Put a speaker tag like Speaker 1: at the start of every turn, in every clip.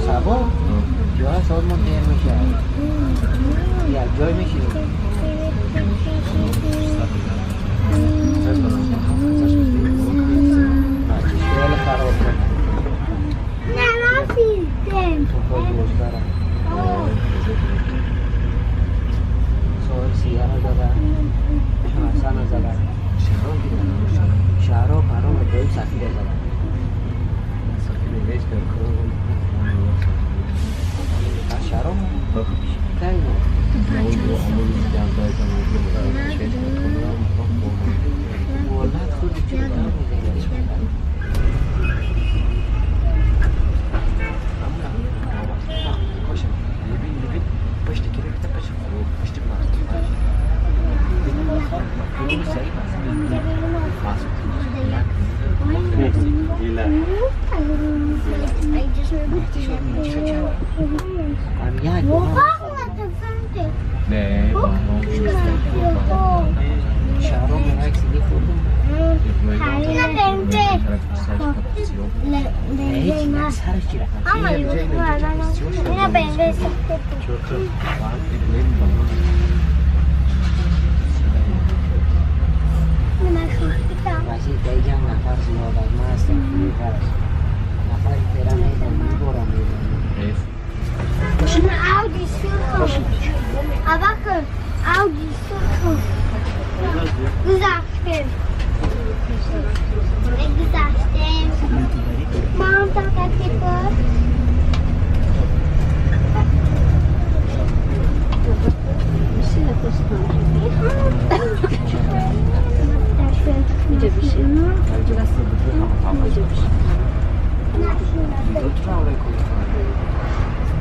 Speaker 1: سبا یا ساعت ما دیر میشه یک جای میشیم خیلی خراب کنه.
Speaker 2: نه من
Speaker 1: فیلم سوال سیاره زده حسن زده شهرها پرام ابراهیم سفیره زده شهرها ولد خود چرا دار میزنی؟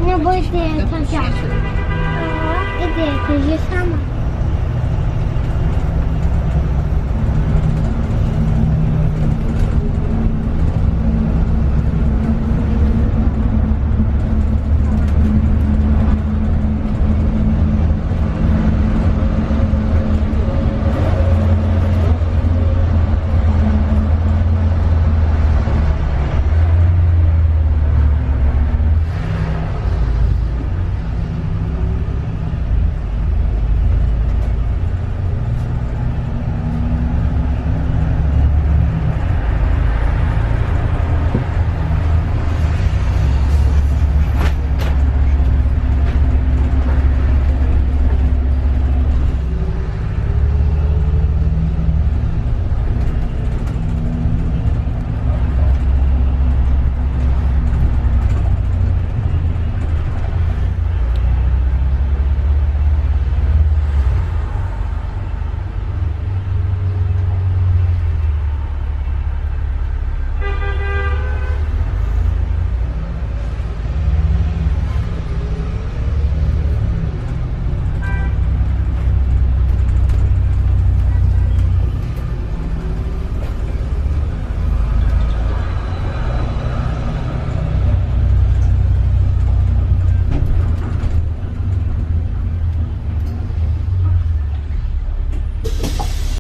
Speaker 2: Не бойся, это я. Это же сама.